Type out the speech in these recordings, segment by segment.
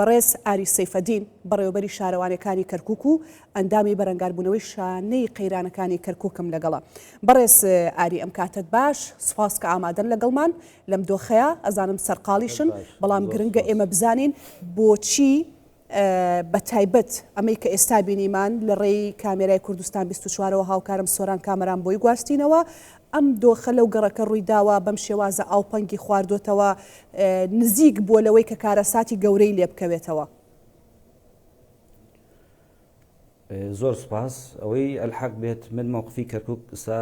بەڕێز ئاری سەیفەدین، بەڕێوەبەری شارەوانیەکانی کەرکوک و ئەندامی بەرەنگاربوونەوەی شانەی قەیرانەکانی کەرکوکم لەگەڵە. بەڕێز ئاری ئەم کاتەت باش، سوپاس کە ئامادەن لەگەڵمان لەم دۆخەیا، ئەزانم سەرقاڵیشن، بەڵام گرنگە ئێمە بزانین بۆچی بە تایبەت ئەمەی کە ئێستا بینیمان لە ڕێی کامێرای کوردستان 24 ەوە هاوکارم سۆران کامەران بۆی گواستینەوە، ئەم دۆخە لەو گەڕەکە ڕوویداوە بەم شێوازە ئاو پەنگی خواردۆتەوە نزیک بووە لەوەی کە کارەساتی گەورەی لێ بکەوێتەوە. زۆر سوپاس. ئەوەی ئەلحەق بێت من مەوقفی کەرکوک ئستا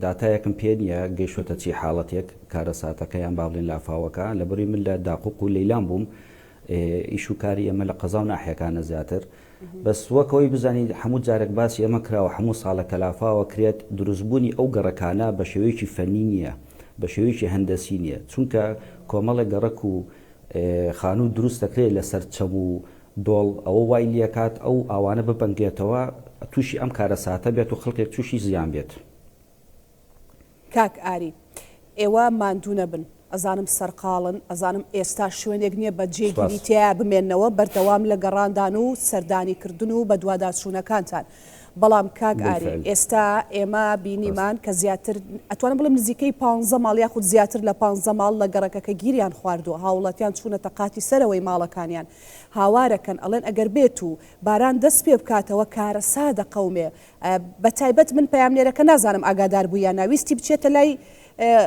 داتایەکم پێ نییە گەیشتۆتە چی حاڵەتێک کارەساتەکە یان با بڵێن لافاوەکە لەبەروی من لە داقوق و لەیلان بووم ئیش و کاری ئێمە لە قەزا و ناحیەکانە زیاتر بەس وەک ئەوەی بزانیت هەموو جارێک باسی ئەمە کراوە هەموو ساڵە کە لافاوە کرێت دروستبوونی ئەو گەڕەکانە بە شێوەیەکی فەنی نییە بە شێوەیەکی هەندەسی نییە چونکە کۆمەڵێک گەڕەک و خانوو دروست دەکرێت لەسەر چەم و دۆڵ ئەوە وای لێکات ئەو ئاوانە ببەنگێتەوە تووشی ئەم کارەساتە بێت و خەڵکێک تووشی زیان بێت. کاک ئاری ئێوە ماندوو نەبن ئەزانم سەرقاڵن ئەزانم ئێستا شوێنێک نیە بە جێگیری تیایا بمێننەوە بەردەوام لە گەڕاندان و سەردانی کردن و بەدواداچوونەکانتان بەڵام کاک ئاری ئێستا ئێمە بینیمان کە زیاتر ئەتوانم بڵێم نزیکەی پانزە ماڵ یاخود زیاتر لە پانزە ماڵ لە گەڕەکەکە گیریان خواردووە هاوڵاتیان چوونەتە قاتی سەرەوەی ماڵەکانیان هاوارەکەن ئەڵێن ئەگەر بێت و باران دەست پێ بکاتەوە کارەسا دەقەومێ بەتایبەت من پەیامنێرەکە نازانم ئاگادار بوو یان نا ویستی بچێتە لای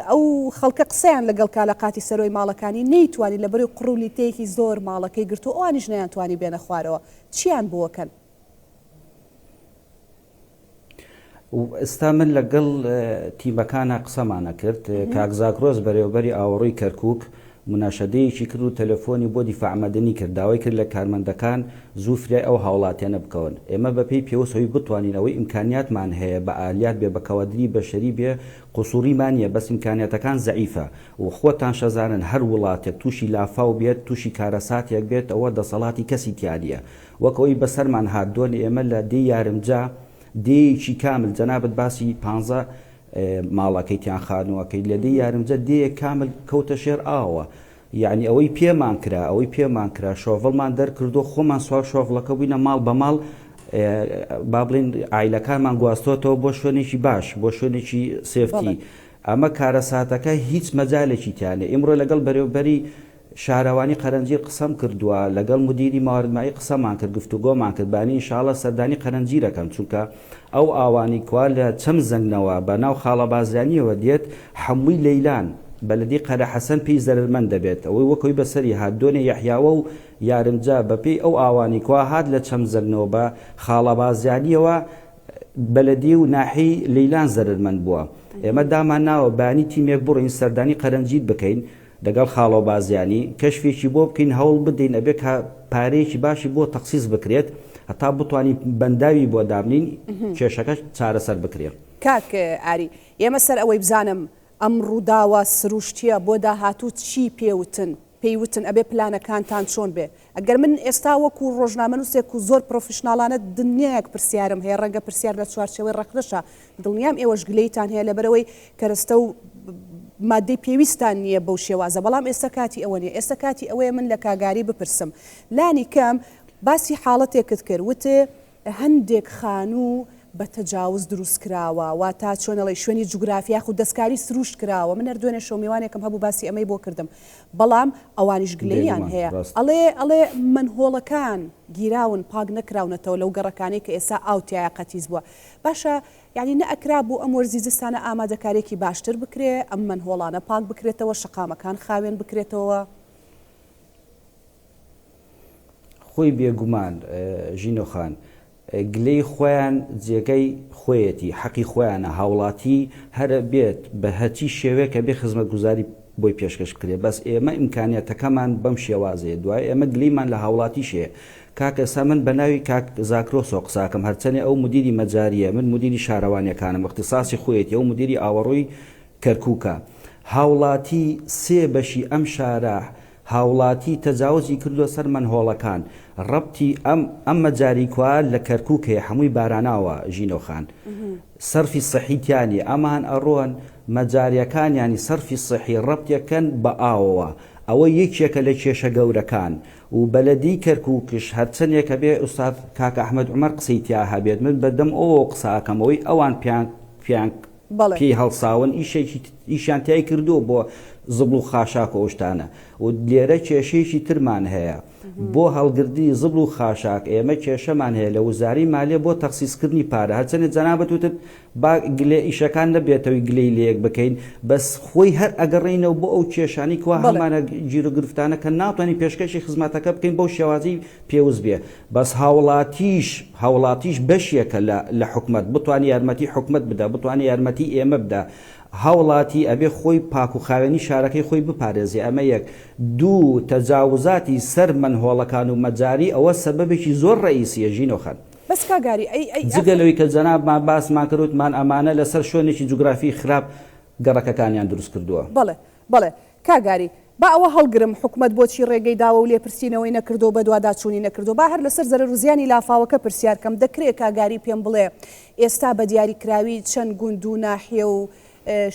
ئەو خەڵکە قسەیان لەگەڵ کا لە قاتی سەرۆی ماڵەکانی نەیتوانی لەبەرەی قوڕ و لیتەیەکی زۆر ماڵەکەی گرت و ئەوانیش نەیانتوانی بێنە خوارەوە چیان بۆکەن؟ ئێستا من لەگەڵ تیمەکانا قسەمان ئەکرد، کاک زاگرۆس بەرێوەبەری ئاوەڕۆی کەرکوک موناشەدەیەکی کرد و تەلەفۆنی بۆ دیفاع مەدەنی کرد، داوای کرد لە کارمەندەکان زوو فریای ئەو هاوڵاتیانە بکەون. ئێمە بەپێی پێوست ئەوی بتوانین ئەوەی ئیمکانیاتمان هەیە بە ئالیات بێ بە کەوادری بەشەری بێ قسوڕیمان نیە بەس ئیمکانیاتەکان زەعیفە و خۆتان شەزانن هەر وڵاتێک توشی لافاو بێت توشی کارەساتێک بێت ئەوە دەسەڵاتی کەسی تیا نیە وەک ئەوەی بەسەرمان هات دۆنێ ئێمە لە دێی یارمجە دێیەکی کامل جەنابت باسی پانزە ماڵەکەیت یان خانووەکەیت لە دێی یارمجە دێیەک کامل کەوتە ژێر ئاوە یعنی ئەوەی پێمان کرا ئەوەی پێمان کرا شۆڤڵمان دەرکردو خۆمان سوار شۆڤڵەکە بووینە ماڵ بە ماڵ با بڵێین عایلەکانمان گواستۆتەوە بۆ شوێنێکی باش بۆ شوێنێکی safety ئەمە کارەساتەکە هیچ مەجالێکی تیانە ئیمڕۆ لەگەڵ بەرێوبەری شارەوانی قەرەنجیر قسەم کردووە، لەگەڵ مودیری موارد مائی قسەمان کرد، گفتوگۆمان کرد، بانی ان شاءاللە سەردانی قەرەنجیر ئەکەم، چونکە ئەو ئاوانەی کوا لە چەم زەنگنەوە بە ناو خاڵە بازیانیەوە دێت حەمووی لەیلان، بەلەدی قەرەحەسەن پێی زەرەرمەند دەبێت، ئەوەی وەک ئەوی بەسەری هات دۆنێ یەحیاوە و یارمجە بە پێی ئەو ئاوانەی کوا هات لە چەم زەنگنەوە بە خاڵە بازیانیەوە بەلەدی و ناحیەی لەیلان زەرەرمەند بووە، ئێمە دامان ناوە بانی تیمێک بڕۆین سەردانی قەرەنجیر بکەین، لەگەڵ خاڵۆ بازیانی کەشفێکی بۆ بکەین هەوڵ بدەین ئەبێ کە پارەیەکی باشی بۆ تەخسیس بکرێت هەتا بتوانین بەنداوی بۆ دابنین کێشەکە چارەسەر بکرێ. کاک ئاری ئێمە سەر ئەوەی بزانم ئەم ڕووداوە سروشتیە بۆ داهاتوو چی پێ وتن پێی وتن ئەبێ پلانەکانتان چۆن بێ ئەگەر من ئێستا وەکو ڕۆژنامەنووسێک و زۆر پرۆفیشناڵانە دنیایەک پرسیارم هەیە، ڕەنگە پرسیار لە چوارچێوەی ڕەخنەشە، دڵنیام ئێوەش گلەییتان هەیە لەبەرئەوەی کەرەستە و ماددەی پێویستتان نییە بەو شێوازە، بەڵام ئێستا کاتی ئەوە نییە، ئێستا کاتی ئەوەیە من لە کاگاری بپرسم لانی کەم باسی حاڵەتێکت کرد وت هەندێک خانوو بە تەجاوز دروست کراوە، واتا چۆن ئەڵێی شوێنی جوگرافی یاخود دەستکاری سروشت کراوە، من هەر دوێنێ شەو میوانێکم هەبوو باسی ئەمەی بۆ کردم، بەڵام ئەوانیش گلەییان بێگومان هەیە ڕاستە. ئەڵێ ئەڵێ مەنهۆڵەکان گیراون پاک نەکراونەتەوە لەو گەڕەکانەی کە ئێستا ئاو تیایا قەتیس بووە، باشە یانی نەئەکرا بۆ ئەم وەرزی زستانە ئامادەکاریەکی باشتر بکرێ ئەم مەنهۆڵانە پاک بکرێتەوە شەقامەکان خاوێن بکرێتەوە؟ خۆی بێگومان ژینۆ خان گلەی خۆیان جێگای خۆیەتی حەقی خۆیانە هاوڵاتی هەر ئەبێت بە هەرچی شێوەیەک ئەبێ خزمەتگوزاری بۆی پێشکەش بکرێت بەس ئێمە ئیمکانیاتەکەمان بەم شێوازەیە دوای ئێمە گلەیمان لە هاوڵاتیش هەیە کاک ئێستا من بە ناوی کاک زاکرۆسەوە قساکەم هەرچەنێ ئەو مدیری مەجاریە من مدیری شارەوانیەکانم اختصاصی خۆیەتی ئەو مدیری ئاوەڕۆی کەرکوکە هاوڵاتی سێ بەشی ئەم شارە هاوڵاتی تەجاوزی کردوە سەر مەنهۆڵەکان ڕەبتی ئەم ئەم مەجاری کوا لە کەرکوک هەیە حەمووی باراناوە ژینۆ خان سەرفی سحی تیا نیە ئەمان ئەڕۆن مەجاریەکانیانی سەرفی سحی ڕەبتێکەن بە ئاوەوە. ئەوە یەکێکە لە کێشە گەورەکان و بەلەدیی کەرکوکش هەرچەندێک هەبێ ئوستاد کاک ئەحمەد عومەر قسەی تیا هەبێت من بەدەم ئەوەوە قسە ئەکەم ئەوەی ئەوان پێیان پێیان بەڵێ. پێی هەڵساون ئیشێکی ئیشیان تیای کردووە بۆ زبڵ و خاشاک و ئەو شتانە و لێرە کێشەیەکی ترمان هەیە بۆ هەڵگرتنی زبڵ و خاشاک ئێمە کێشەمان هەیە لە وزارەی مالیە بۆ تەخسیسکردنی پارە هەرچەندێ جەنابت وتت با گلێ ئیشەکان نەبێتەوەی گلەی لەیەک بکەین بەس خۆی هەر ئەگەڕێینەوە بۆ ئەو کێشانەی کوا بەڵێ. هەمانە گیروگرفتانە کە ناتوانین پێشکەشی خزمەتەکە بکەین بەو شێوازەی پێوست بێ بەس هاوڵاتیش هاوڵاتیش بەشێکە لە لە حکومەت بتوانێ یارمەتی حکومەت بدا بتوانێ یارمەتی ئێمە بدا هاوڵاتی ئەبێ خۆی پاک و خاوێنی شارەکەی خۆی بپارێزێ ئەمە یەک دوو تەجاوزاتی سەر مەنهۆڵەکان و مەجاری ئەوە سەبەبێکی زۆر ڕەئیسیە ژینۆ خان. بەس کاک گاری ئەی ئەی جگە ئاخر. لەوەی کە جەنابمان باسمان کرد وتمان ئەمانە لەسەر شوێنێکی جوگرافی خراپ گەڕەکەکانیان دروست کردووە. بەڵێ بەڵێ کاک گاری با ئەوە هەڵگرم حکومەت بۆچی ڕێگەی داوە و لێپرسینەوەی نەکردووە و بەدواداچوونی نەکردووە با هەر لەسەر زەرەر و زیانی لافاوەکە پرسیار کەم دەکرێ کاک گاری پێم بڵێ ئێستا بە دیاریکراوی چەند گوند و ناحیە و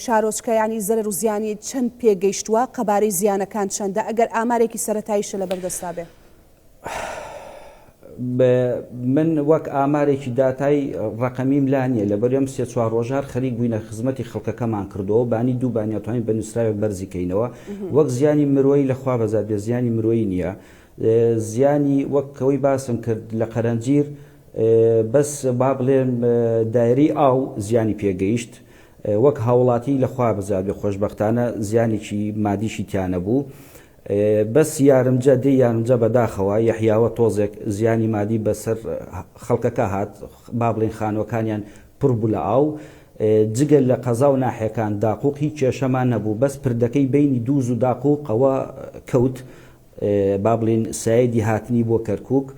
شارۆچکە یانی زەرەر و زیانی چەند پێ گەیشتووە قەبارەی زیانەکان چەندە ئەگەر ئامارێکی سەرەتاییشە لەبەر دەستا بێ؟ من وەک ئامارێکی داتای ڕەقەمیم لا نییە، لەبەر ئەم سێ چوار ڕۆژە هەر خەریک بووینە خزمەتی خەڵکەکەمان کردەوە، بانی دوو بانی ئەتوانین بە نووسراوێک بەرزی کەینەوە. وەک زیانی مرۆیی لە خوا بەزاد بێ زیانی مرۆیی نییە. زیانی وەک ئەوەی باسم کرد لە قەرەنجیر بەس با بڵێم دایرەی ئاو زیانی پێگەیشت. وەک هاوڵاتی لە خوا بەزاد بێ خۆشبەختانە زیانێکی مادیشی تیا نەبوو. بەس یارمجە دێی یارمجە بەداخەوە یەحیاوە تۆزێک زیانی مادی بەسەر خەڵکەکە هات با بڵێین خانوەکانیان پڕ بوو لە ئاو جگە لە قەزا و ناحیەکان داقوق هیچ کێشەمان نەبوو بەس پردەکەی بەینی دووز و داقوق ئەوە کەوت با بڵێین سایدی هاتنی بۆ کەرکوک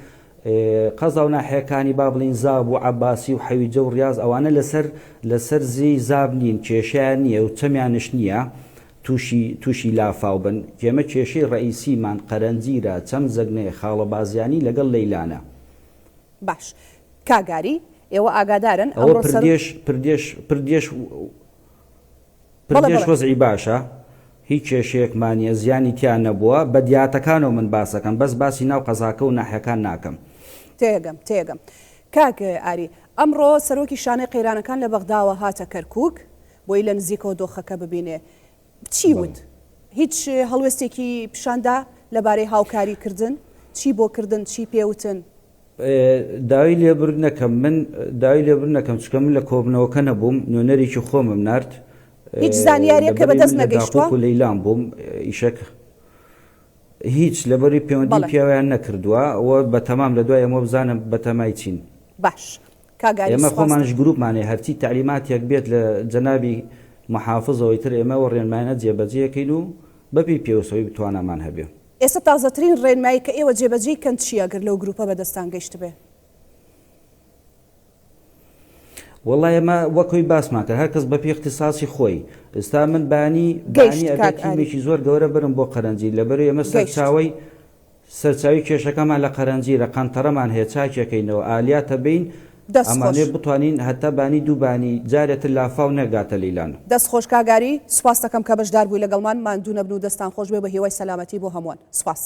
قەزا و ناحیەکانی با بڵێین زاب و عەباسی و حەویجە و ڕیاز ئەوانە لەسەر لەسەر زێی زاب نین کێشەیان نییە و چەمیانش نییە توشی توشی لافاو بن ئێمە کێشەی ڕەئیسیمان قەرەنجیرە چەم زەگنەیە خاڵە بازیانی لەگەڵ لەیلانە. باش کاک گاری ئێوە ئاگادارن ئەوە ئەمڕۆ سەرۆک. پردێش پردێش پردێش بەڵێ پردێش بەڵێ. وەزعی باشە هیچ کێشەیەکمان نیە زیانی تیا نەبووە بە دیاتەکانەوە من باسەکەم بەس باسی ناو قەزاکە و ناحیەکان ناکەم. تێگەم تێگەم کاک ئاری ئەمڕۆ سەرۆکی شانەی قەیرانەکان لە بەغداوە هاتە کەرکوک بۆی لە نزیکەوە دۆخەکە ببینێ. چی وت؟ هیچ هەڵوێستێکی پیشان دا لەبارەی هاوکاری کردن؟ چی بۆ کردن؟ چی پێ وتن؟ داوای لێبوردن نەکەم من داوای لێبوردن نەکەم چونکە من لە کۆبوونەوەکە نەبووم نوێنەرێکی خۆمم نارد هیچ زانیاریەک کە لەبەرئەوەی بەدەست من لە نەگەیشتووە؟ داقوق و لەیلان بووم ئیشەک هیچ لەبەری پەیوەندیم بەڵێ. پیاویان نەکردووە و بەتەمام لە دوای ئەمەوە بزانم بەتەمای چین. باش کاک ئاری ئێمە سوپاست خۆمانیش دەکەم. گروپمان هەیە هەرچی تەعلیماتێک بێت لە جەنابی محافزەوە ئیتر ئێمە ئەو ڕێنمایانە جێبەجێ ئەکەین و بەپێی پێوستەوەی توانامان هەبێ. ئێستا تازەترین ڕێنمایی کە ئێوە جێبەجێی کەن چییە گەر لەو گروپە بەدەستان گەیشتبێ؟ وەڵا ئێمە وەک ئەوی باسمان کرد هەر کەس بەپێی ئیختیساسی خۆی ئێستا من بانی گەیشت بانی ئەبێ کاک ئاری. تیمێکی زۆر گەورە برم بۆ قەرەنجیر لەبەرئەوەی ئێمە گەیشت. سەرچاوەی سەرچاوی کێشەکەمان لە قەرەنجیرە، قەنتەرەمان هەیە چاکیەکەینەوە، ئالیاتە بین، دەست خۆش. ئەمانەوێ بتوانین هەتا بانی دوو بانی جارێ تر لافاو نەگاتە لیلان. دەست خۆش کاک ئاری، سوپاستەکەم کە بەشدار بووی لەگەڵمان، ماندوو نەبن و دەستان خۆش بێ بە هیوای سەلامەتی بۆ هەمووان. سوپاس.